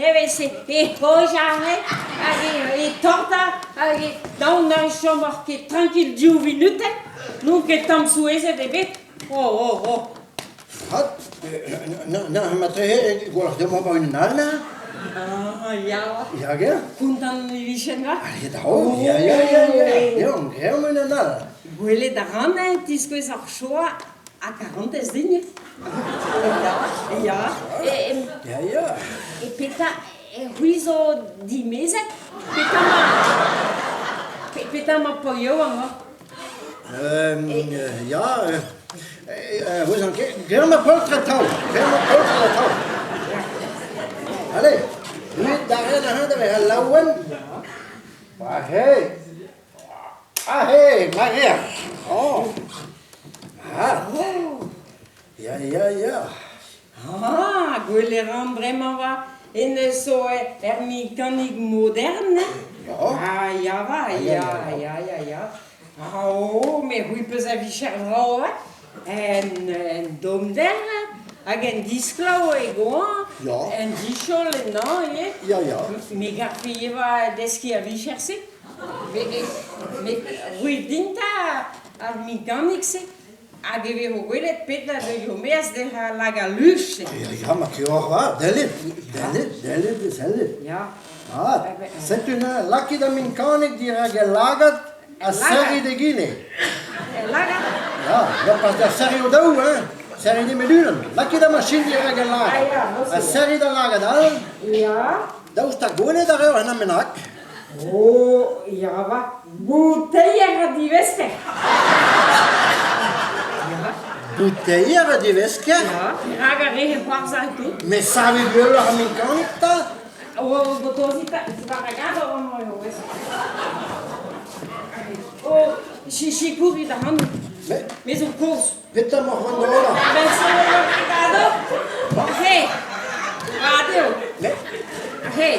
Evel-se e hojañ aze hag e tortañ hag e daon da chomoc'h ket trankil div vinutenn, n'on ket tamm souezhet ebet. Oh, oh, oh. Hat, na, matreze gwalc'h deomp ober unan all neuze? Ah, ya. Ya, gell? Kontant e vijen va? Allez, daou, ya, ya, ya, ya. Deomp, greomp unan all. Gwelet a ran eh, tiskouez ar choa ha karantez din. Ya, ya. E, Ya, ya. e petra, e c'hwi zo dimezet? Petra ma... Pe, petra ma po yaouank, oh? Ya, ouzon ket, greomp ar poltred atav, greomp ar poltred atav. Allez, deuit da ren ac'hann da vezañ laouen. Aze, aze, Maria. Oh, ah, ya, ya, ya. Ah, gwell e ran bremañ va hennezh zo er mekanik modern. Ya. Ah, ya va, ya, ya, ya, ya. Ah, oh, met c'hwi 'peus a vicher vrav, hein? En, en dommder hag en disklav e goañ, Ya. en dichol ennañ ivez. Ya, ya. Me garfe ivez deskiñ ar vicher-se. Met, met roit din 'ta ar mekanik-se. Hag e vezo gwelet petra deuio maez dezhañ lak al luch-se. Ya, ya, ma keoc'h va, dellit, dellit, dellit, sellit. Ya. Mat, setu neuze, lakit an minkanig dirak e lagad ha serrit egile. E lagad? Ya, ya, pas da serriñ o daou, hein. Serrit nemet unan. Lakit ar machin dirak e lagad. Ha serrit al lagad all. Ya. Daoust ha gwelet a reoc'h en bennak? Oh, ya va, bouteier ha divesker. Bouteier ha divesker? Ya, perak ar re he c'hoarzhañ tout? Met savit gwelloc'h an mekanik 'ta? Oh, gortozit 'ta, war a gador amañ eo wezh. Oh, sikourit ac'hanon. Mais Me zo kozh. Petra 'mañ c'hoant d'ober? Ben zo war ar gador. He, mat eo. Mais He,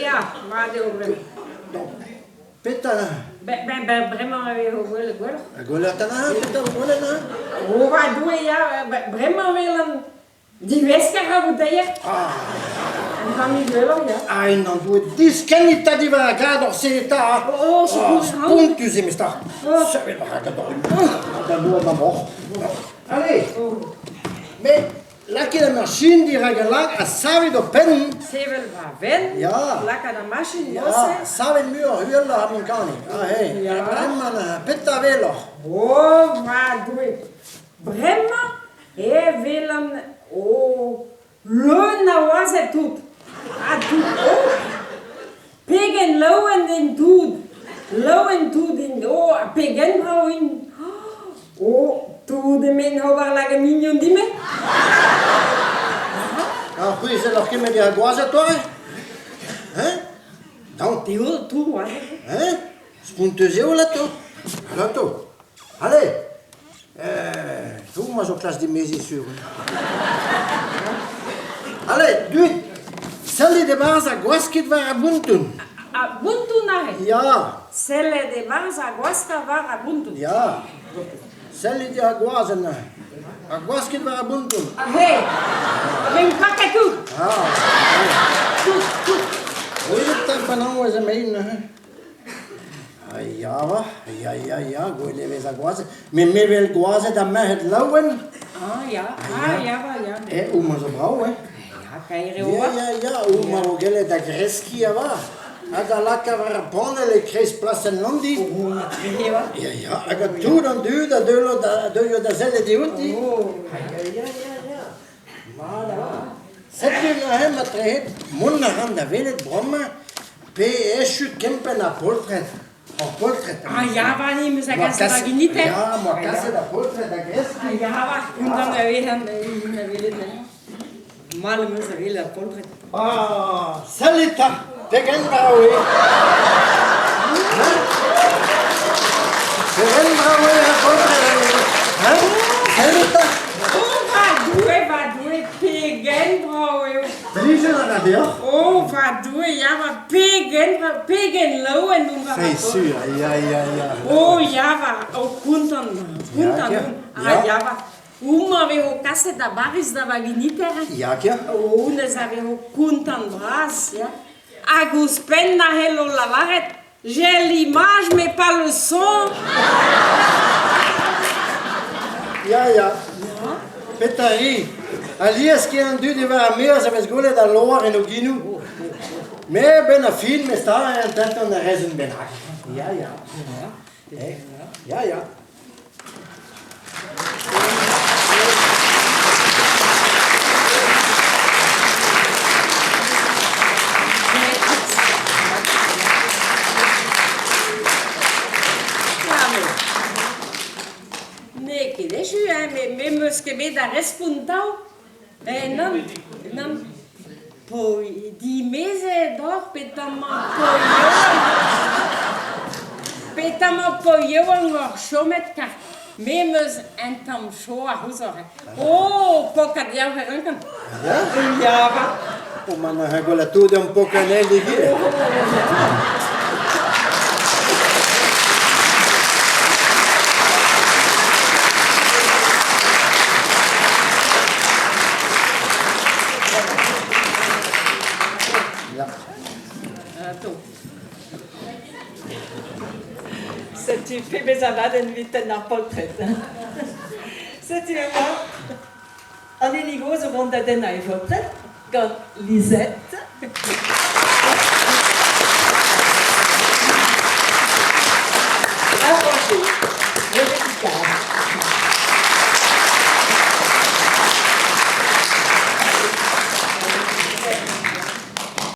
ya, mat eo bremañ. donc, petra Ben, ben, ben, bremañ e vezo gwelet gwelloc'h. Gwelet a ra, petra gwelet a ra? O va Doue, ya, bremañ e welan Divesker a vouteier. Ah. Un tammig gwelloc'h, ya. Ah, en Doue, diskennit 'ta diwar ar gador-se eta! Oh, secours, oh, spontus eo, mestr. Oh. Sevel war ar gador. Da noa ma moc'h. Allez, met lakit ar machin dirak al lag ha savit ho penn. Sevel va benn, Ya. lakaat ar machin Ya, neuze. savet muioc'h uheloc'h ar monkanig. Ah, hey. Ya. Bremañ, petra weloc'h? Oh, va Doue. Bremañ E welan oh leun a wazed tout ha tout oh pegen laouen int tout laouen tout int oh ha pegen brav int oh tout emaint ober lak mignon din-me. Ha c'hwi 'zelloc'h ket met ar gwazed doare? Hein? Daon. Eo tout oa. Hein? Spontus eo 'lato. 'Lato. Allez! Homañ zo klask dimeziñ sur. Allez, duit! Sellit e-barzh ha gwaskit war ar bonton. Ar bonton aze? Ya. Sellet e-barzh ha gwaskañ war ar bonton. Ya. Sellit ar gwazenn neuze. Ha gwaskit war ar bonton. Aze! A-benn paket tout! Ah. Tout, tout. Gwelit 'ta penaos emaint neuze. Ya va, ya ya ya, gwell e vez ar gwazed. Met me 'wel gwazed ha merc'hed laouen. Ah ya, ah ya va, ya. Eh, homañ zo brav, eh? Ya, kaer eo Ya, ya, ya, homañ vo gellet da greskiñ avat. Ha da lakaat war ar panell e-kreiz plasenn Landi. Oh, mat-tre eo. Ya, ya, hag tout an dud a deuio da, a deuio da sellet diouti. Oh. Ya, ya, ya, ya. Mat avat. Setu neuze matrehe mont a ran da welet bremañ pe echu kempenn ar poltred. Ar poltred. Ah ya, va, ni 'meus a gaset da giniter. Ya, 'moa kaset ar poltred da greskiñ. Ah ya, va, kontant da vezañ da welet anezhañ. Mall 'm eus da welet ar poltred. Ah, sellit 'ta, pegen brav eo. Pegen brav eo ar poltred, hein? Sellit 'ta. Oh, va Doue, va Doue, pegen brav eo. Plijet a ra deoc'h? Oh, va Doue, ya, va pegen brav, pegen laouen on war C'est sûr, ya, ya, ya. Oh, ya, va, oh, kontant, kontant on. Ah, ya, va. Homañ a vezo kaset da Bariz da va giniter. Ya, kia. Honnezh a vezo kontant bras, ya. Hag ouzhpenn a c'hello lavaret J'ai l'image mais pas le son. Ya, ya. Petra 'ri? Alies ken an dud diwar ar maez a vez gwelet al loar en o genoù. Met a-benn ar fin, me sta en tentan ar rezon bennak. Ya, ya. Eh, ya, ya. N'eo ket echu, hein, me 'm eus ket bet da respont tav. Eh nann, nann. Po dimezet oc'h petamant po yaouank. Petamant po yaouank oc'h chomet kar me 'm eus un tamm choaz ouzhoc'h. Oh, pokat deoc'h e rankan. Ya? Ya va. Oh, ma n'ac'h gwella tout deomp pokat anezhi d'egile. Setu pebezh abadenn evit tennañ ar poltred. Setu emañ an hini gozh o vont da dennañ e voltred gant Lisette.